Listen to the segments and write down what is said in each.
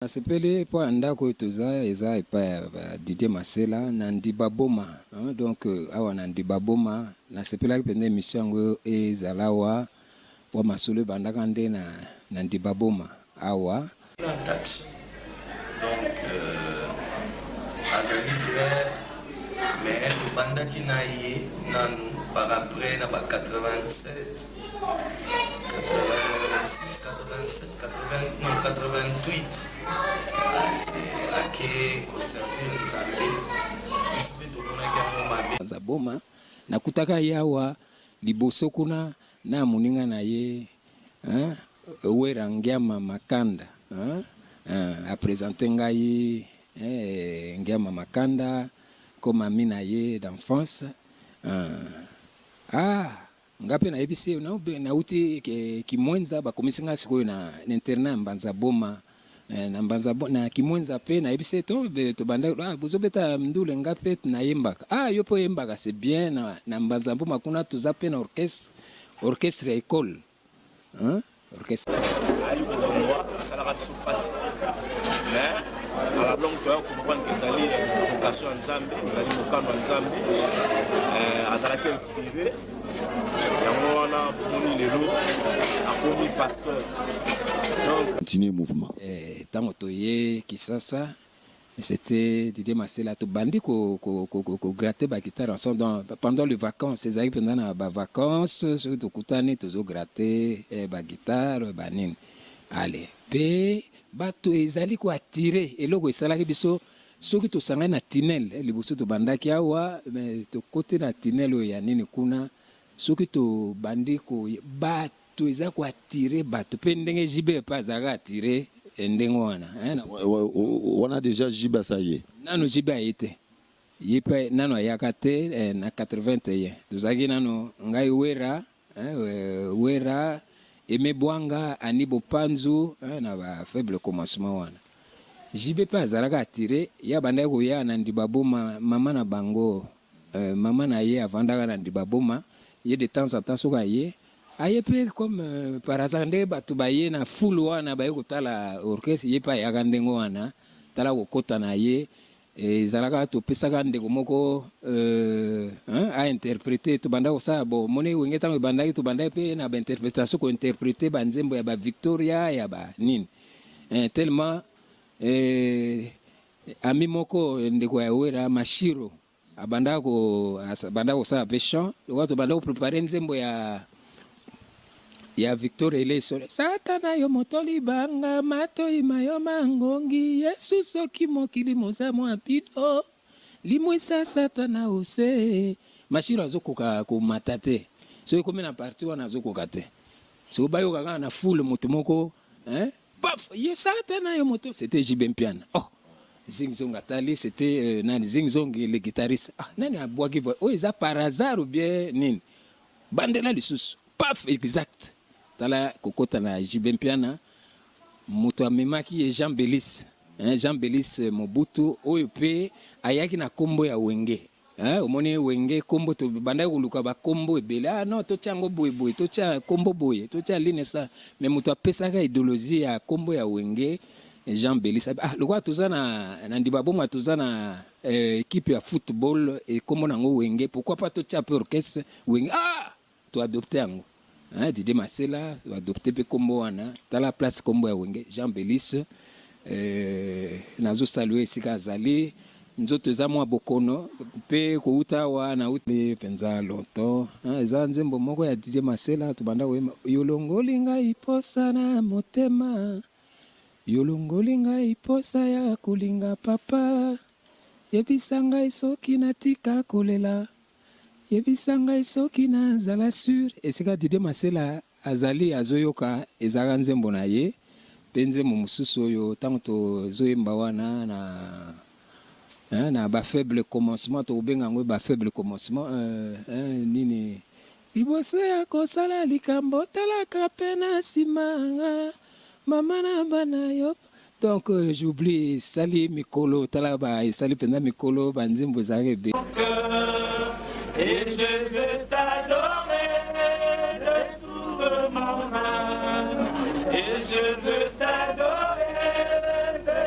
Nasepeli mpo ya ndako oyo toza eza epai ya Didier Masela na Ndibaboma, donc awa na Ndibaboma nasepelaki mpenza emission yango ezala awa mpo masolo ebandaka nde na Ndibaboma awa. Na taxi donc azali frère mais tobandaki na ye nanu par après na ba 87 86 87 80, non 88 ake koservir Nzambe, biso mpe tomonaki yango mabe. Zaboma nakutaka ye awa liboso kuna na moninga na ye hein, Wera Ngiama Makanda hein, a presente ngai eh, Ngiama Makanda comme ami na ye d'enfance hein. Ah Nga pe nayebisi ye nawuti Kimwenza bakomisi nga sikoyo na internat ya Mbanza Boma na Mbanza na Kimwenza pe nayebisi ye to tobanda ah bozobeta ndule nga pe nayembaka ah yo pe oyembaka c'est bien na Mbanza Boma kuna toza pe na orchestre orchestre ya ecole hein orchestre. Ayi kolongwa esalaka biso mpasi mais à la longue toya comprendre que ezali vocation ya Nzambe, ezali mokano ya Nzambe. Azalaki inspiré yango wana bomoni lelo akomi pasteur. Donc continuer mouvement. Tango toye Kisasa C'était Didier Masela tobandi ko ko ko ko gratter ba guitare ensemble donc pendant les vacances ezalaki mpenza na ba vacances soki tokutani tozo gratter eh, ba guitare ba nini ale mpe bato ezali ko attirer eloko esalaki biso soki tosangani na tunnel eh, liboso tobandaki awa mais tokoti na tunnel oyo ya nini kuna soki tobandi ko bato To eza ko attirer batu pe ndenge JB pe azalaka attirer ndenge wana hein. Wana dejà JB asi aye? Nanu JB aye te. Ye pe nanu ayaka te na 81 tozalaki nanu ngai Werra hein Werra, Aime Buanga, Annie Bopanzu hein na ba faible commencement wana. JB pe azalaka attirer ye abandaki koya na Ndibaboma mama na bango Maman na ye avandaka na Ndibaboma, ye de temps en temps soki aye, aye pe comme par hasard ndenge batu baye na foule wana baye kotala orchestre, ye pe ayaka ndenge wana, tala kokota na ye ezalaka topesaka ndeko moko a interpreter, tobanda kosala bon omoni wenge tango ebandaki tobandaki pe na ba interpretation ko interpreter ba nzembo ya ba Victoria ya ba nini tellement Ami moko ndeko ya Werra Mashiro abandaka ko abandaka kosala pe chant lokola tobanda ko preparer nzembo ya ya Victor Eleso Satana yo moto libanga matoyi ma yo mangongi Yesu soki mokili moza mwa bino limwisa Satana ose Mashiro azokoka komata te soki ekomi na partie wana azokoka te soki bayoka kaka na foule moto moko hein Paf! Ye satana yo moto c'était JB Mpiana. Oh! Zing Zong atali c'était euh, nani Zing Zong le guitariste. Ah nani abwaki voix oyo eza par hasard ou bien nini? Bandela lisusu. Paf! Exact. Tala kokota na JB Mpiana moto amemaki ye Jean Belis. Hein, Jean Belis Mobutu oyo pe ayaki na kombo ya Wenge. Hein omoni wenge kombo to bandaki koluka ba kombo ebele ah non totia yango boye boye totia kombo boye totia line sa mais moto apesaka idéologie ya kombo ya wenge Jean Belis ah lokola toza na na Ndibaboma toza na equipe ya football et kombo na yango wenge pourquoi pas totia pe orchestre wenge ah To adopter yango hein Didier Masela to adopter pe kombo wana tala place kombo ya wenge Jean Belis nazo saluer esika azali nzoto eza mua bokono pe kowuta awa na wuti penza longtemps hein eza nzembo moko ya Didier Masela tobanda koyemba yolongoli ngai posa na motema yolongoli ngai posa ya kolinga papa yebisa ngai soki natika kolela Yebisa ngai soki na zala sur esika Didier Masela azali azo yoka ezalaka nzembo na ye pe nzembo mosusu oyo tango tozo yemba wana na hein na ba faible commencement toko benga yango ba faible commencement hein nini liboso ya kosala likambo talaka pe na sima mama na bana yo Donc j'oublie esali mikolo tala ba esali penza mikolo ba nzembo ezalaka ebele. Et je veux t'adorer de tout mon âme. Et je veux t'adorer de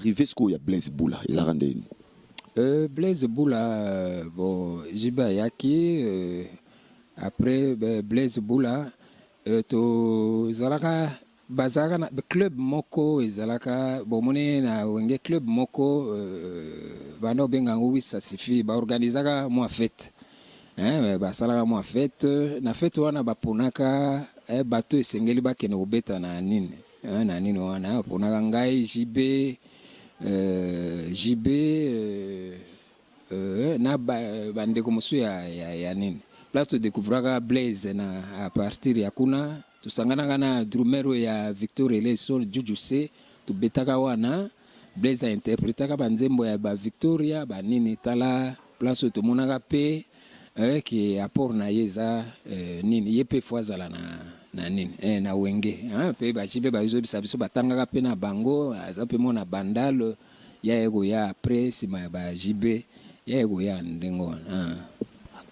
Arrivé sikoyo ya Blaise Bula ezalaka ndeni? Blaise Bula, bon, JB ayaki après Blaise Bula, tozalaka, bazalaka na club moko, ezalaka bomoni na Wenge club moko, banda obenga yango Oui ça suffit. Baorganizaka mwa fête, hein, basalaka mwa fête. Na fête wana baponaka bato esengeli bakende kobeta na nini, hein, na nini wana. Baponaka ngai, JB, JB na bandeko mosusu ya nini. Place todécouvraka Blaise na à partir ya kuna, tosanganaka na drummer oyo ya Victor Eleison, Juju C. Tobetaka wana, Blaise ainterprétaka banzembo ya baVictoria banini. Tala place oyo tomonaka mpe ke apport na ye eza nini, ye mpe fo azala na nini, na Wenge, mpe baji mpe bazobisa biso, batangaka mpe na bango, aza mpe mona Bandal ya ye koya après, nsima ya baJB ya ye koya ndenge wana.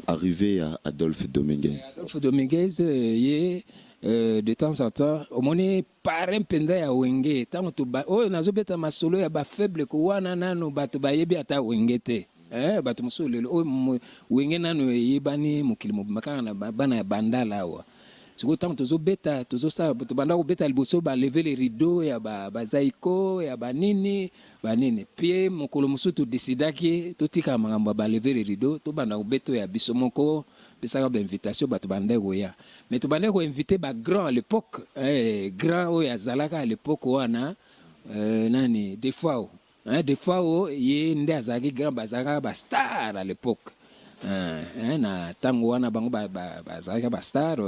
Arrivé ya Adolphe Dominguez. Adolphe Dominguez, ye de temps en temps omoni parrain mpenza ya Wenge. Ntango oyo nazobeta masolo ya bafaible ko wana, nano bato bayebi ata Wenge te, bato mosusu lelo oyo Wenge nano eyebani mokili mobimba kaka na bana ya Bandala awa. Sikoyo ntango tozobeta, tozosala, tobanda kobeta liboso balever le rideau ya bazaiko ya banini banini. Mpe mokolo mosusu todesidaki totika makambo ya balever le rideau, tobanda kobeta oyo ya biso moko. Pesaka bainvitation, bato bandaki koya, mais tobandaki koinvite bagrand à l'époque, grand oyo azalaka à l'époque wana, nani, Defao, hein, Defao ye nde azalaki grand, bazalaka bastar à l'époque, hein, na ntango wana bango bazalaki bastar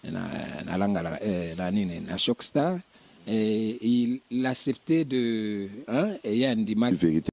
na Langala, na nini, na Choc Star. Et il acceptait de, hein, et andimaki. Vérité.